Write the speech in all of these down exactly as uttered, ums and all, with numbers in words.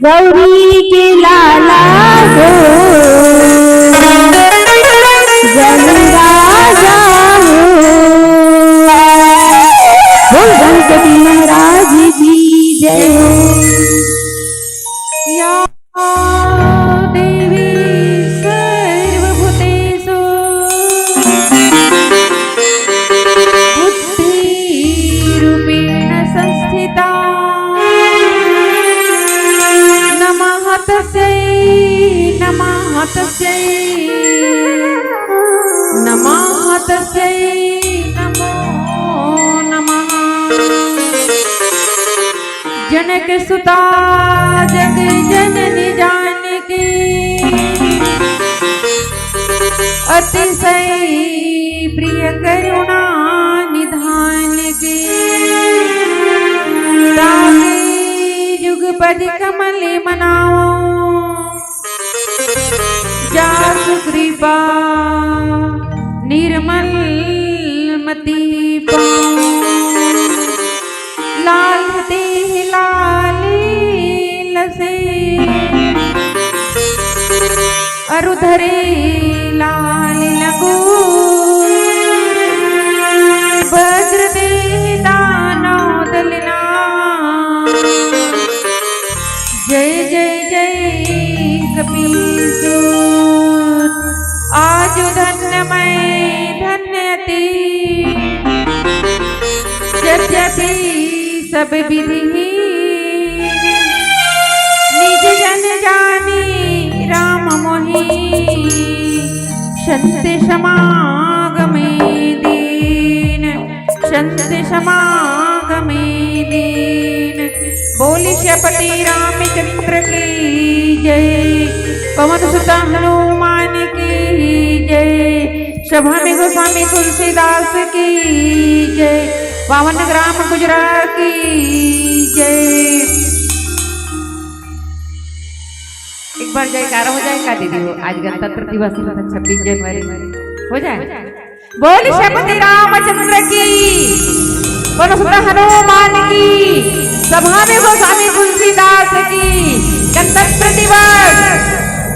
गौरी के लाला हो, गणराजा हो। बोल गणपति महाराज की जय हो। या देवी सर्वभूतेषु बुद्धिरूपेण संस्थिता। नमः तस्यै, नमः तस्यै, नमः तस्यै, नमो नमः। जनक सुता जग जननी जानकी, अतिशय प्रिय करुणा निधान की। ताके जुगपद कमल मनावो, जासु कृपा निर्मल मति पावो। लाल देह लाल लसे, अरु धरे लाल लंगूर। वज्र देह दानव दलना, जय जय जय कपीसूर। आजु धन्य मैं धन्य अति, यद्यपि सब विधिहीन, निज जन जानी राम मोहि, संत समागमे दीन, संत समागमे दीन। बोली श्रीपति रामचंद्र की जय, पवन सुत हनुमान की जय, सभा में गोस्वामी तुलसीदास की जय, पावन ग्राम गुजरात की जय। एक बार जयकारा हो जाए का दीदी हो? आज गणतंत्र दिवस है, छब्बीस जनवरी। हो जाए? बोल श्रीपति रामचंद्र की, बोल सुत हनुमान की, सभा में गोस्वामी तुलसीदास की। गणतंत्र दिवस,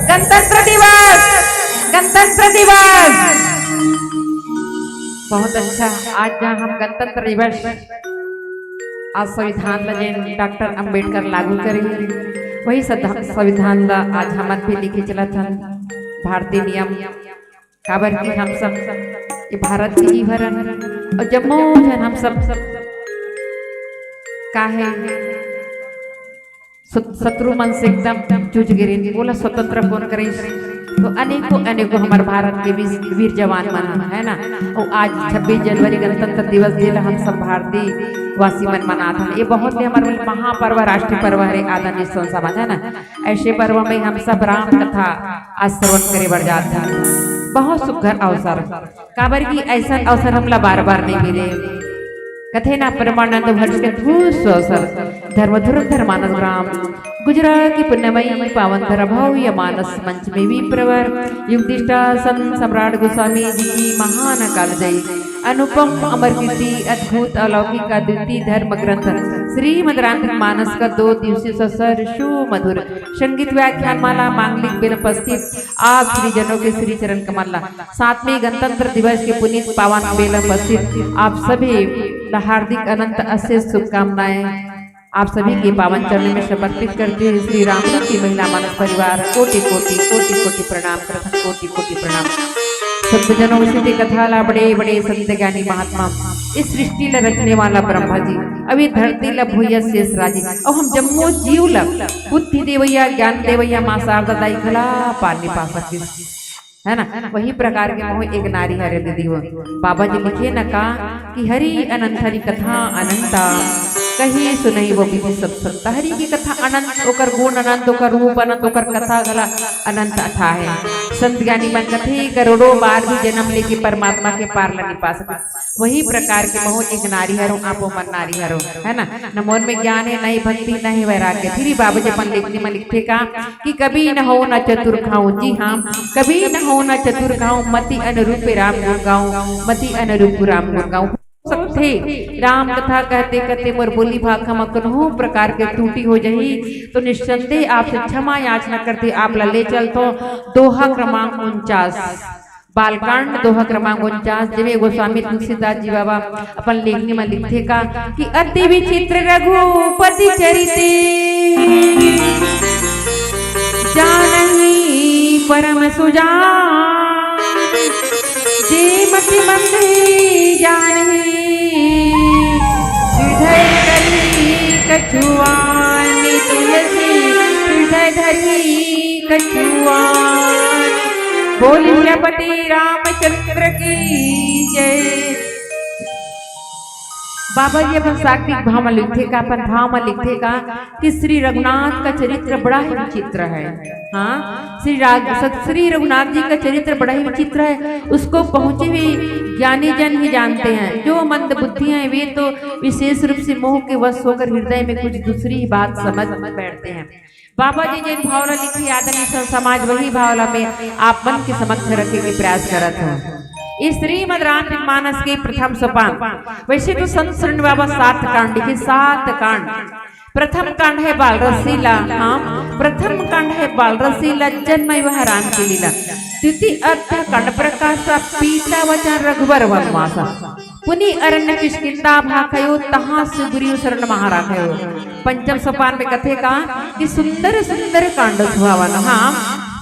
गणतंत्र दिवस, गणतंत्र दिवस। बहुत अच्छा। आज जहाँ हम गणतंत्र दिवस, आज संविधान ला जेन डॉक्टर अंबेडकर लागू करे, वही सदा-, संविधान ला आज हमन भी लिखे चलत हन। भारतीय नियम, काबर कि हम सब ये भारत के जीव हरन, और जम्मो झन हम सब का है, शत-, शत्रु मन से एकदम जूझ गे रहिन, ओला स्वतंत्र कोन करिस? तो अनेकों, अनेकों हमर भारत के वीर, वीर जवान मन ह, है ना? और आज छब्बीस जनवरी गणतंत्र दिवस, जेला हम सब भारतीय वासी मन मनात हन। ये बहुत ही हमर महापर्व, राष्ट्रीय पर्व हरे, आदरणीय संत समाज, है ना? ऐसे पर्व में हम सब राम कथा आज श्रवण करे बर जात हन। बहुत सुघर अवसर। काबर कि ऐसन अवसर हमला बार-बार नहीं मिले। कथे ना परमानंद भट्ट के, "धूर्त सो अवसर, धर्म धुरंधर मानस ग्राम, गुजरा की पुण्यमयी पावन धरा भव्य मानस मंच में विप्रवर युगदिष्टा संत सम्राट गोस्वामी जी की महान कालजयी अनुपम अमर कीर्ति अद्भुत अलौकिक अद्वितीय धर्म ग्रंथ श्रीमद रामचरित मानस का दो दिवसीय ससर सुमधुर संगीत व्याख्यान माला मांगलिक बेल उपस्थित आप श्रीजनों के श्री चरण कमल ला, साथ में गणतंत्र दिवस के पुनीत पावन बेल उपस्थित आप सभी ला हार्दिक अनंत अशेष शुभकामनाएं। आप सभी के पावन चरण में समर्पित करते हुए श्री राम जी की महिला मानस परिवार कोटि कोटि कोटि कोटि प्रणाम करथन, कोटि कोटि प्रणाम। संतजनों, उसी कथा ला बड़े बड़े संत ज्ञानी महात्मा इस सृष्टि ला रचने वाला ब्रह्मा जी, अउ ये धरती ला भुइया शेष राजी, अउ हम जम्मो जीव ला बुद्धि देवैया, ज्ञान देवैया माँ शारदा दाई घला पार नहीं पा सके, है ना? वही प्रकार के महू एक नारी हरे दीदी हो। बाबा जी लिखे न का कि हरि अनंत हरि कथा अनंता, कही सुनही वो विधि सब संता। हरि की कथा अनंत, ओकर गुण अनंत, ओकर रूप अनंत, ओकर कथा घला अनंत अथाह है। संत ज्ञानी मन कथे करोड़ों बार भी जन्म लेके परमात्मा के पार ला नहीं पा सके। वही प्रकार के महू एक नारी हरो, आपो मन नारी हरो, है ना? न मोर में ज्ञान है, न ही भक्ति, न ही वैराग्य। फिर ही बाबा जी अपन लेखनी में लिखते का कि कभी न हो न चतुर खाऊं, जी हाँ, कभी न हो न चतुर खाऊं, मति अनुरूप राम गुण गाऊं, मति अनुरूप राम गुण गाऊं। सकथे राम कथा कहते कहते मोर बोली भाखा म कोनो प्रकार के त्रुटि हो जाही तो निस्संदेह आपसे क्षमा याचना करते आप ला ले चलथों दोहा क्रमांक उनचास, बालकांड दोहा क्रमांक उनचास, जेमे गोस्वामी तुलसीदास जी बाबा अपन लेखनी म लिखथे का कि अति विचित्र रघुपति चरिते, जानही परम सुजान, जे मति मंद जानही, हृदय धरी कछुआन, तुलसी हृदय धरी कछुआन। बोल सियापति रामचंद्र की जय। बाबा जी अपन सात्विक भाव में लिखथे का, अपन भाव में लिखथे का कि श्री रघुनाथ का चरित्र बड़ा ही विचित्र है। हाँ, श्री राग-, सत-, श्री रघुनाथ जी का चरित्र बड़ा ही विचित्र है। उसको पहुँचे हुए ज्ञानी जन ही जानते हैं। जो मंद बुद्धि हैं, वे तो विशेष रूप से मोह के वश होकर हृदय में कुछ दूसरी ही बात समझ बैठते हैं। बाबा जी जेन भाव ला लिखे आदरणीय संत समाज, वही भाव ला मैं आप मन के समक्ष रखे के प्रयास करत हूँ। इस श्रीमद रामचरित मानस के प्रथम सोपान, वैसे तो संत श्रेष्ठ बाबा सात कांड लिखे, सात कांड। प्रथम कांड है बाल रसलीला, हाँ, प्रथम कांड है बाल रसलीला, जन्म विवाह राम की लीला। द्वितीय अध्याय कांड प्रकाश, पिता वचन रघुबर वनवासा। पुनि अरण्य किष्किंधा भाखयो, तहाँ सुग्रीव शरण महा राखयो। पंचम सोपान में कथे का कि सुंदर सुंदर कांड सुहावन। हाँ,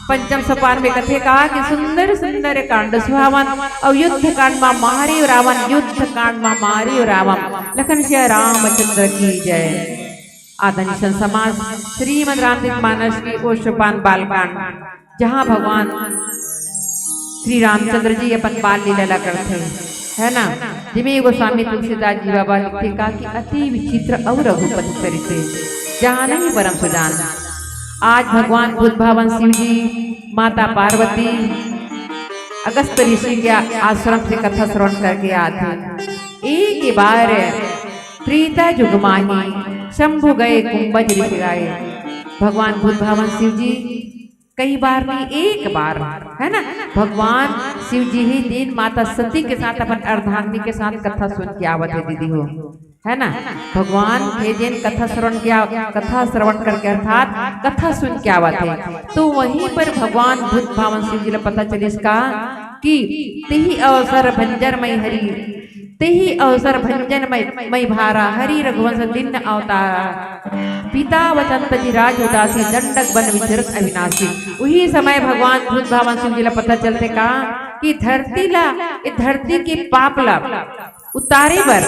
पंचम सोपान में कथे का कि सुंदर सुंदर कांड सुहावन। अउ युद्ध कांड मा मारे रावण, युद्ध कांड मा मारे रावण। लखन सिया रामचंद्र की जय। आदरणीय संत समाज, श्रीमद रामचरित मानस के ओ सोपान बालकांड, जहाँ भगवान श्री रामचंद्र जी अपन बाल लीला ला करथे, है ना? जिमे गोस्वामी तुलसीदास जी बाबा लिखथे का कि अति विचित्र अउ रघुपति चरित, जानही परम सुजान। आज भगवान बुद्ध भगवान शिव जी, माता पार्वती, अगस्त ऋषि के आश्रम से कथा श्रवण करके आथे। एक बार त्रेता युग माही, शंभु गए कुंभज ऋषि गाए। भगवान बुद्ध भगवान शिव जी कई बार नहीं, एक बार, है ना, भगवान शिव जी ही दिन माता सती के साथ अपन अर्धांगिनी के साथ कथा सुन के आवत हे दीदी हो, है ना। भगवान हे दिन कथा श्रवण किया, कथा श्रवण करके अर्थात कथा सुन के आवत हे, तो वहीं पर भगवान बुद्ध भगवान शिव जी ला पता चलिस का कि तेही अवसर भंजन मई हरि, तेही अवसर भंजन मई, मई भारा, हरि रघुवंश दीन अवतारा। पिता वचन तजि राज उदासी, दंडक बन विचरत अविनाशी। उही समय भगवान बुद्ध भगवान शिव जी ला पता चलथे का कि धरती ला, ए धरती के पाप ला उतारे बर,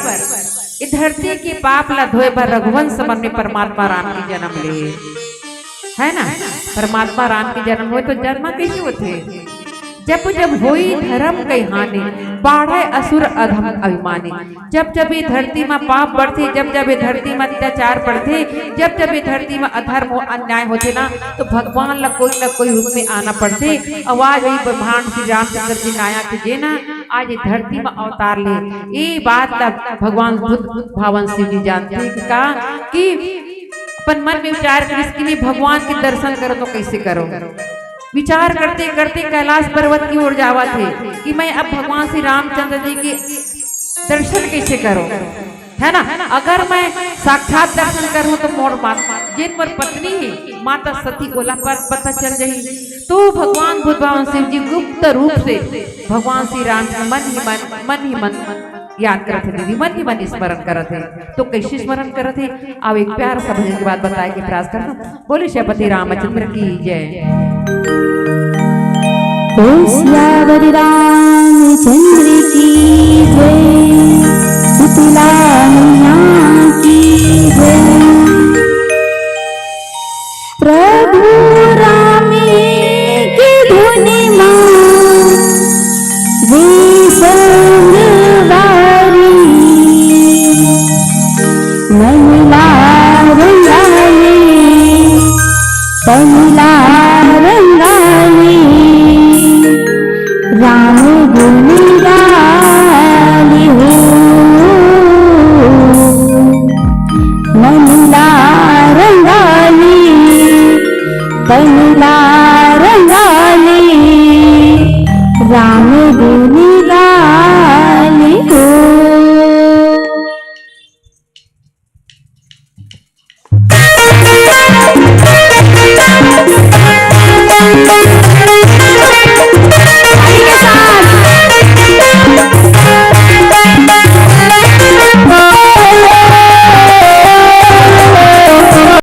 ए धरती के पाप ला धोए बर रघुवंश मन में परमात्मा राम के जन्म ले, है ना। परमात्मा राम के जन्म होय तो जन्म कैसे होथे? जब जब होई धर्म कई हानि, बाढ़े असुर अधम अभिमानी। जब जब ये धरती में पाप बढ़थे, जब जब ये धरती में अत्याचार बढ़थे, जब जब ये धरती में अधर्म हो, अन्याय होथे ना, तो भगवान ला कोई ना कोई रूप में आना पड़थे। अउ आज वही भगवान श्री रामचंद्र जी नायक हे जे ना, आज ये धरती में अवतार ले। ये बात ला भगवान बुद्ध भगवान शिव जी जानथे का कि अपन मन में विचार करिस कि मैं भगवान के दर्शन करो तो कैसे करो। विचार करते करते कैलाश पर्वत की ओर जावत हे कि मैं अब भगवान श्री रामचंद्र जी के दर्शन कैसे करो, है ना? अगर मैं साक्षात दर्शन करूं तो मोर मात, जिन मोर पत्नी है माता सती, ओला पर पता चल जाही। तो भगवान बुद्ध भगवान शिव जी गुप्त रूप से भगवान श्री राम के मन ही मन, मन ही मन याद करत हे दीदी, मन ही मन स्मरण करत हे। तो कैसे स्मरण करत हे? अब एक प्यारा सा भजन के बाद बताए के प्रयास करना। बोले श्रीपति रामचंद्र की जय। ओ सियावर रामचंद्र की जय, शीतला मैया की जय। प्रभु राम की धुनि मा वे संगवारी, मन ला रंगाई, तन ला रंगाई, राम गुण गाई हो। मन ला रंगाई, तन ला